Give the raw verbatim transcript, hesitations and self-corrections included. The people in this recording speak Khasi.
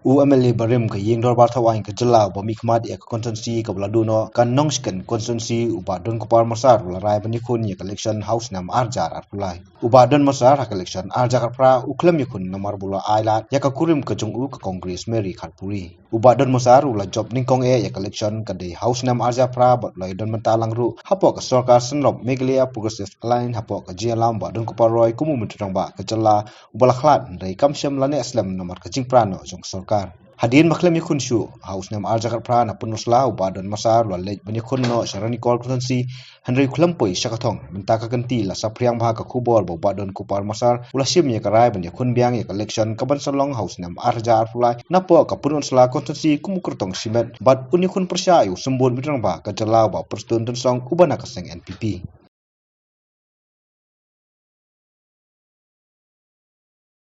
U M L A barim ka ïing dorbar thaw aiñ ka jylla uba mihkhmat ïa ka constituency kaba la duh noh ka Nongshken constituency u Bah Donkupar Marsar u la rai ban ïakhun ïa ka election ha u snem arhajar arphew lai. U Bah Don Marsar ha ka election arhajar arphew phra u khlem ïakhun namar ba u la ailad ïa ka kurim ka jong u ka Congress Mary Kharpuri. U Bah Don Marsar u la jop nyngkong eh ïa ka election ka dei ha u snem arhajar phra bad u la ïadon bynta lang ruh hapoh ka sorkar synrop Meghalaya Progressive Alliance hapoh ka jingïalam u Bah Donkupar Roy kum u Myntri Rangbah ka jylla uba la khlad hynrei kam shym la neh slem namar ka jingpra noh jong ka sorkar. Hadien ba khlem ïakhun shuh ha u snem arhajar arphew phra na Pynursla u Bah Don Marsar u la leit ban ïakhun noh sha Ranikor constituency hynrei u khlem poi sha ka thong. Mynta ka kynti la saphriang bha ka khubor ba u Bah Donkupar Marsar u la shim ïa ka rai ban ïakhun biang ïa ka election kaban sa long ha u snem arhajar arphew lai napoh ka Pynursla constituency kum u kyrtong shimet bad un ïakhun pyrshah ïa u symbud Myntri Rangbah ka jylla u Bah Prestone Tynsong uba na ka seng N P P.